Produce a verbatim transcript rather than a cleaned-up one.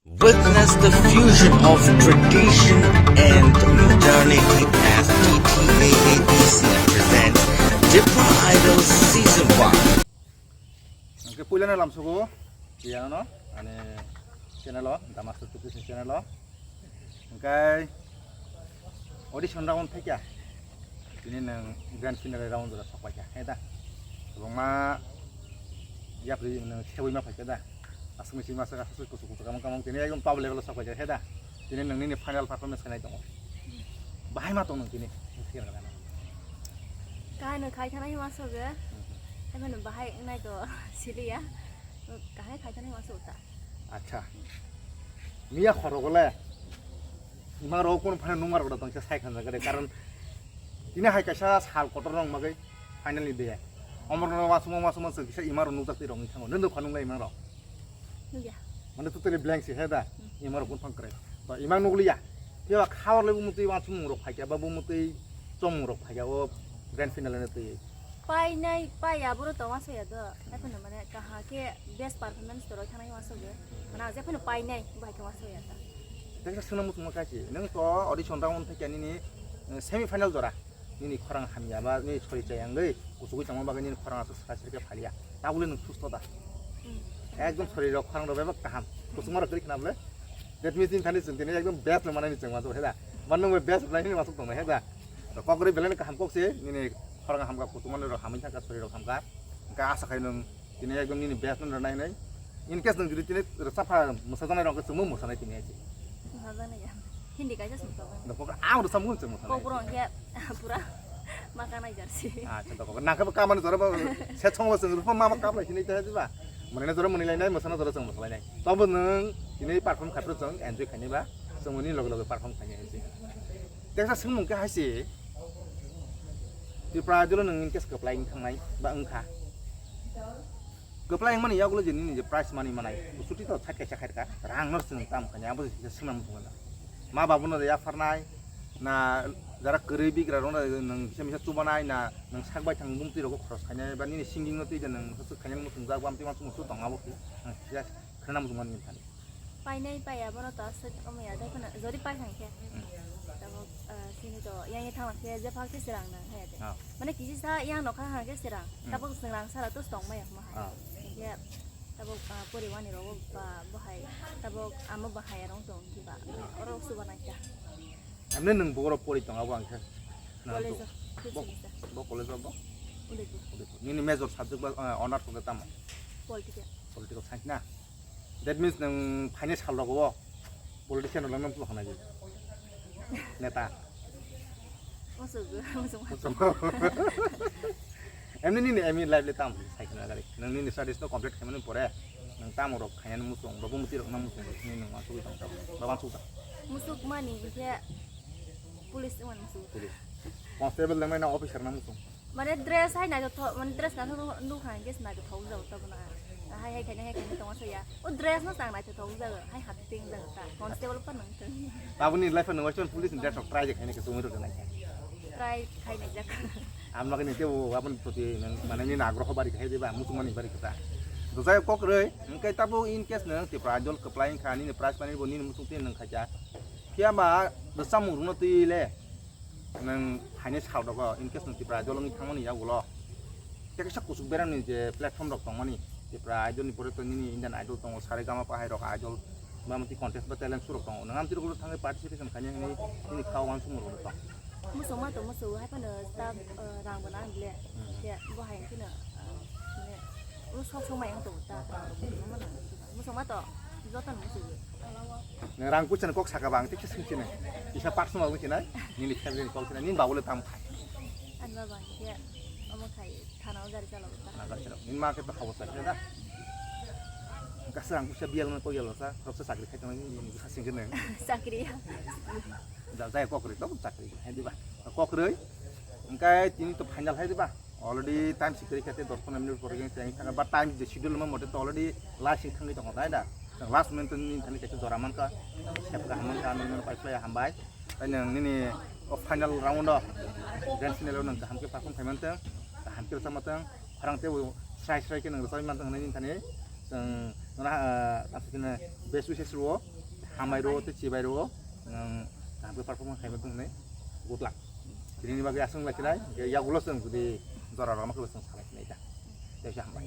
Witness the fusion of tradition and modernity as T T A A D C presents Tipra Idol Season one. Hwnkhe puilano lamsogo tiyano ani channel o, The Master T P C channel o. Hwnkhe audition round phaikha, tini nwng grand finale round jora sokpaikha, he da? Kwbangma yapri nwng seui ma phaikha da? Aswk ni sima swk aswk kuchuk kuchuk kamang kamang tini ekdom top level o sokpaikha, he da? Tini nwng nini final performance khainai tongo. Bahai ma tong nwng tini? Kahai no khai thana hima soge. Haibano bahai wngnai to siliya. Kahai khai thana hima sota. Acha. Miya khorok le. Ima rok kun phana nungma rok tong sai khan jagade karon tini hai kaisa sal kotor rong magai final ni de. Omor no wasuma wasuma se kisa ima rok nujak ti rong thango. Nendo khanung lai ima rok. Nugya. Mane totally blank si he da. Ima rok kun phang kre. To ima nuglia. Pia khawar le bumutwi wasumung rok phaikya ba bumutwi chomung rok phaikya o grand final ne twi. Painai paiya boro tongma soya do. Ekhano mane kaha khe best performance toroi thanai ma soge. Mana je phano painai bai tongma soya ta. Tei swngna muchungma kachi. Nang to audition round thai kani ni semi final jora. Nini khorang hamya ba nini sori chayangwi kuchugwi tongma bagwi nini khorang aswk srai srai khe phalia. Tabule nwng susto da. Ekdom sori rok khorang rok bebak kaham. Kuchukma rok kri khna bole. That means tini thani chwng tini ekdom best no manani chwng ma he da. Ban nang best bwlai ni masuk tong he da. Kok ri belai kaham kok se nini khorang hamka kuchukma rok hamwi thangka sori rok hamka. Ka asa khai nwng tini ekdom nini best no nai nai. In case nwng jodi tini rwchapha mwsajaknai rok chwngmo mwsanai tini hai se. Mwsajaknai ya. Hindi kaisa sumsok. Nokok ang rwchapmung chwng mwsanai. Kokborok hwnkhe pura ma kanai jarsi. Acha, nokok nangkhe bo kamani jora bo se chwngbo chwng rwpha ma ma kaplai sinai ta diba. Mwnai jora mwnai lainai, mwsana jora chwng mwsalainai. Tobo nwng tini perform khaphuru chwng enjoy khainai ba chwng mwnai loge loge perform khainai hai se. Teksa swngmung khe hai se. Tripura Idol nwng in case kwplai wng thangnai ba wngkha. Kwplai wngmani yagulo je nini je prize money manai, kuchuti to sat kaisa khairka, rang no chwng tam khainai, abo je kisa swngna muchungma. Ma babu no de yapharnai, na jara kwrwi bigra rok no nwng kisa misa chubanai, na nwng sak bai thang bumtwi rok khoros khainai, ba nini singing no twi de nwng hwswk khainai muchungjak, bamtwi ma chumung su tong abo khe, ang kisa khwna muchungma nini thani. Painai paiya bono to aswk wngya tei phano jodi pai thang khe. Hmm. Tabuk, ah, chini to yang ye thang khe je phak khe sirang nang hai de. Ah. Mane kisi sa yang nokha hang khe sirang. Hmm. Tabuk sirang sara to tong maya ma hai. Ah. Khe tabuk, ah, poriwani rogo ba bahai. Tabuk amo bahai rong tong ki ba. Oro suba nang kya. Amne nung boro pori tong abo ang khe. Nang College to. Of fifth Bo, semester. Bo college of bo? Udaipur. Udaipur. Nini major subject ba, ah, honors ko tamo? Political. Political science na? That means nwng phainai sal rogo politician rok nang tong khanai. Neta. Musugo, musugo. Musugo. Emni nini aim in life le tam sai khna gari. Nwng nini studies no complete khaimani pore nwng tamo rok khainani muchung, rok muti rok nang muchung, nini nwng asugwi tong tamo. Baba sugwi tong. Musuk mani khe police wng mani musuk. Police. Constable nang nang officer nang muchung. Mane dress hai naithothok, mane dress naithothok nuk hai khe naithothok jago tabuk na. Hai hai khaina hai khaina tongma saya. O dress no chang naithothok jago, hai hati ting jago ta. Constable pa nang tong. Tabuni life no western police ni dress rok try khaina khe sumui rok nai. Try khaina jak. Amno khe nite o abon proti nang mane ni agroho bari khai diba, muchung mani bari kha. Do jai kok roi, engkai tabo in case nang Tipra Idol kwplai kha ni prize pani bo ni muchung tin nang khaja. Phiya ba do samung rungno twi le. Nwng phainai sal rogo, in case nwng Tipra Idol wngwi thangmani yagulo, tei kaisa kuchuk berani je platform rok tongmani, Tipra Idol ni pore to nini Indian Idol tongo, Saregama pa hai rok Idol, ba mati contest ba talent show rok tongo, nwng amtwi rok thangwi participation khainai hwnwi nini kha uansukmung rok tong. Muchungma to muchungo, hai phano ta, eh, rang bo nang le, Hmm. khe bo hai phano, eh, mane, o sok sok mai wng tongo ta, rang bo nang. Muchungma to joto no muchungo. Nwng rang puisa ni kok saka ba ang tei kisa swng sinai. Kisa personal wng sinai. Nini family ni kok sinai. Nini babu le tam khai. Ani baba hwnkhe omo khai thana o gari chalao ta. Na gari chalao. Nini ma khe to habo sa khe da. Kasa rang puisa biyal no kok yalo sa. Rok sa chakri khai tong nini kisa swng sinai. Chakri ya. Da jai kok ri to chakri. Hai diba. Kok ri. Engkai tini to final hai diba. Already time sikri khate dos pondro minute pore khe teng thangkha, but time je schedule ma mote to already last sing thangwi tongo dai da. Last minute ni thani kaisa jora mankha, sep kaham mankha, nini pai phlai hambai. Tai nang nini o final round o grand final o nang kaham khe perform khai manteng, kaham khe rwchap manteng, khorang tei srai srai khe nang rwchap manteng hinwi nini thani chwng nana, ah, best wishes rwo. Hambai rwo tei chibai rwo, nwng kaham khe performance khaimani bumni good luck. Tini bagwi aswk lai sinai, yagulo chwng jodi jora rwma khe chwng salai sinai da. Tei hambai.